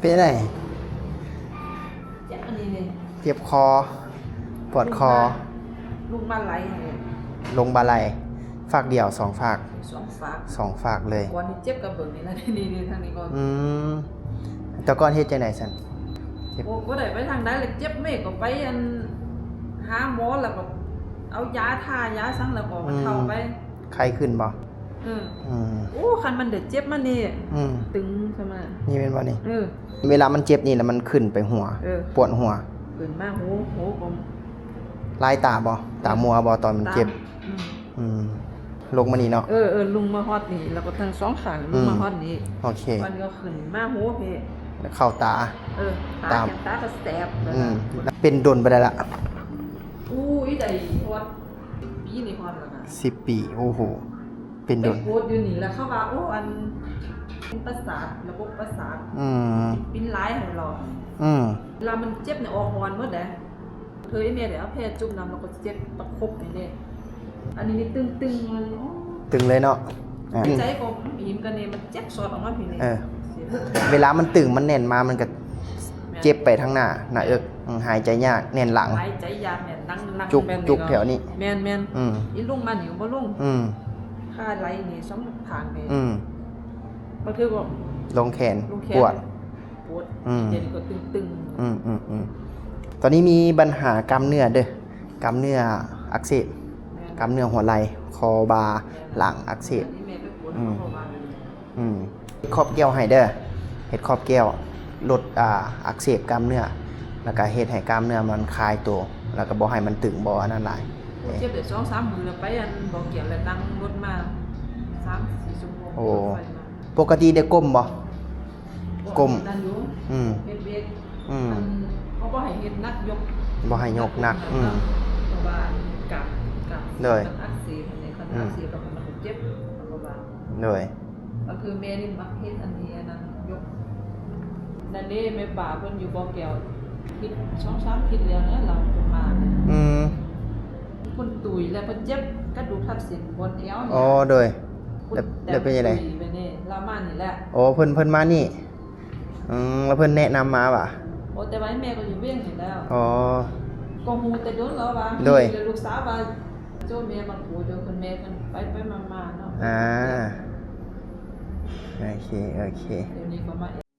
ເປັນຈັ່ງໃດ? ເຈັບອັນນີ້ນີ້ ເຈັບຄໍ ປວດຄໍ ລຸງມາໄຫຼໃຫ້ ລົງບ່າໄຫຼ່ ຟາກດຽວ ສອງຟາກ? ສອງຟາກ ສອງຟາກເລີຍ. ກ່ອນນີ້ເຈັບກະເບິ່ງນີ້ລະ ນີ້ໆ ທາງນີ້ກ່ອນ. ອືມ ແຕ່ກ່ອນເຮັດຈັ່ງໃດຊັ້ນ? ເຈັບ ໂອ້ ບໍ່ໄດ້ໄປທາງໃດລະ ເຈັບ ແມ່ກໍໄປ ອັນ ຫາໝໍ ແລ້ວກໍເອົາຢາທາ ຢາສັງ ແລ້ວກໍບັນເທົາໄປ. ອືມ ໄຂ້ຂຶ້ນບໍ່? ເອີ ອືມ ໂອ້ ຄັນມັນໄດ້ເຈັບມານີ້ ອືມ ຕຶງຊະມາ ນີ້ແມ່ນບໍ່ນີ້? ເອີ ເວລາມັນເຈັບນີ້ລະ ມັນຂຶ້ນໄປຫົວ ເອີ ປວດຫົວ ຂຶ້ນມາຫູ ຫູກໍ ລາຍຕາບໍ່? ຕາມົວບໍ່ຕອນມັນເຈັບ? ຕາ ອືມ ອືມ ລົງມານີ້ເນາະ. ເອີ ເອີ ລົງມາຮອດນີ້ ແລ້ວກໍທັງສອງຂ້າງ ອືມ ລົງມາຮອດນີ້. ໂອເຄ ມັນກໍຂຶ້ນມາຫູພີ້ ເຂົ້າຕາ ເອີ ຕາ ຕາກໍແສບ. ອືມ ເປັນດົນປານໃດລະ? ໂອ້ຍ ໄດ້ຮອດ ປີນີ້ຮອດແລ້ວນະ ສິບປີ. ໂອ້ໂຫ ເປັນດົນ ໄປກວດຢູ່ນີ້ລະ ເຂົາວ່າ ໂອ້ ອັນ ເປັນປະສາດ ລະບົບປະສາດ. ອືມ ປິ່ນຫຼາຍຫັ້ນລະ. ອືມ ເວລາມັນເຈັບນີ້ອອກຮ້ອນໝົດເດ້. ເທື່ອອີແມ່ໄດ້ເອົາແພຈຸ່ມນ້ຳ ລະກໍເຈັບປະຄົບນີ້ເດ້. ອັນນີ້ນີ້ຕຶງໆ ເລີຍ. ໂອ້ ຕຶງເລີຍເນາະ. ອ່າ ໃຈກໍອີມກັນນີ້ ມັນເຈັບສອດອອກມາພີ້ນີ້. ເອີ ເວລາມັນຕຶງ ມັນແໜ້ນມາ ມັນກໍ ແມ່ນ ເຈັບໄປທາງໜ້າ ໜ້າເອິກ ອືມ ຫາຍໃຈຍາກ ແໜ້ນຫຼັງ ຫາຍໃຈຍາກ ແໜ້ນຫຼັງ ຈຸກ ແບບນີ້ ຈຸກແຖວນີ້. ແມ່ນໆ ອືມ ອີລຸງມານີ້ກໍບໍ່ລົງ. ອືມ ຄາໄຫຼນີ້ສອງຂ້າງນີ້. ອືມ ບາງເທື່ອກໍລົງແຂນ ລົງແຂນ ປວດ ປວດ. ອືມ ດຽວນີ້ກໍຕຶງໆ. ອືມໆໆ ຕອນນີ້ມີບັນຫາກ້າມເນື້ອເດີ ກ້າມເນື້ອອັກເສບ ແມ່ນ ກ້າມເນື້ອຫົວໄຫຼ່ ຄໍ ບ່າ ແມ່ນ ຫຼັງອັກເສບ. ອັນນີ້ແມ່ໄປກວດ ອືມ ເຂົາກໍວ່າ ອືມ ເຮັດຂອບແກ້ວໃຫ້ເດີ ເຮັດຂອບແກ້ວ ລົດ ອ່າ ອັກເສບກ້າມເນື້ອ ແລ້ວກະເຮັດໃຫ້ກ້າມເນື້ອມັນຄາຍໂຕ ແລ້ວກະບໍ່ໃຫ້ມັນຕຶງ ບໍ່ອັນນັ້ນຫຼາຍ. ໂອ້ ເຈັບໄດ້ສອງສາມມື້ແລ້ວ ໄປອັນບໍ່ແກ້ວ ແລ້ວນັ່ງລົດມາສາມສີ່ຊົ່ວໂມງ. ໂອ້ ລົດໄຟມາ. ປົກກະຕິໄດ້ກົ້ມບໍ່? ກົ້ມ ນັ້ນຢູ່ ອືມ ເຮັດວຽກ ອືມ ອັນ ເຂົາບໍ່ໃຫ້ເຮັດໜັກ ຍົກ ບໍ່ໃຫ້ຍົກໜັກ. ອືມ ເພາະວ່າກາບ ກາບ ໂດຍ ມັນອັກເສບ. ຄັນ ອືມ ອັກເສບແລ້ວມັນກໍເຈັບ ເຂົາກໍວ່າ. ໂດຍ ກໍຄືແມ່ນີ້ມັກເຮັດອັນນີ້ ອັນນັ້ນ ຍົກ ນັ້ນເດ້. ແມ່ປ້າເພິ່ນຢູ່ບໍ່ແກ້ວ ທິດ ສອງສາມທິດແລ້ວນະ ລາວບໍ່ມາ. ອືມ ເພິ່ນຕຸຍແລ້ວ ເພິ່ນເຈັບກະດູກທັບເສັ້ນບ່ອນແອວນີ້. ອໍ ໂດຍ ແລ້ວ ແລ້ວເປັນຈັ່ງໃດ? ຕຸຍໄປນີ້ ລາວມານີ້ແຫຼະ. ອໍ ເພິ່ນ ເພິ່ນມານີ້. ອືມ ແລ້ວເພິ່ນແນະນຳມາຫວາ? ໂອ້ ແຕ່ວ່າແມ່ກໍຢູ່ວຽງນີ້ແລ້ວ. ອໍ ກໍຮູ້ແຕ່ດົນແລ້ວວ່າ. ໂດຍ ແລ້ວລູກສາວວ່າ ໂຈ້ ແມ່ມັກໂທຢູ່ ເພິ່ນ ແມ່ເພິ່ນໄປໆມາໆເນາະ. ອ່າ ໂອເຄ ໂອເຄ ດຽວນີ້ກໍມາ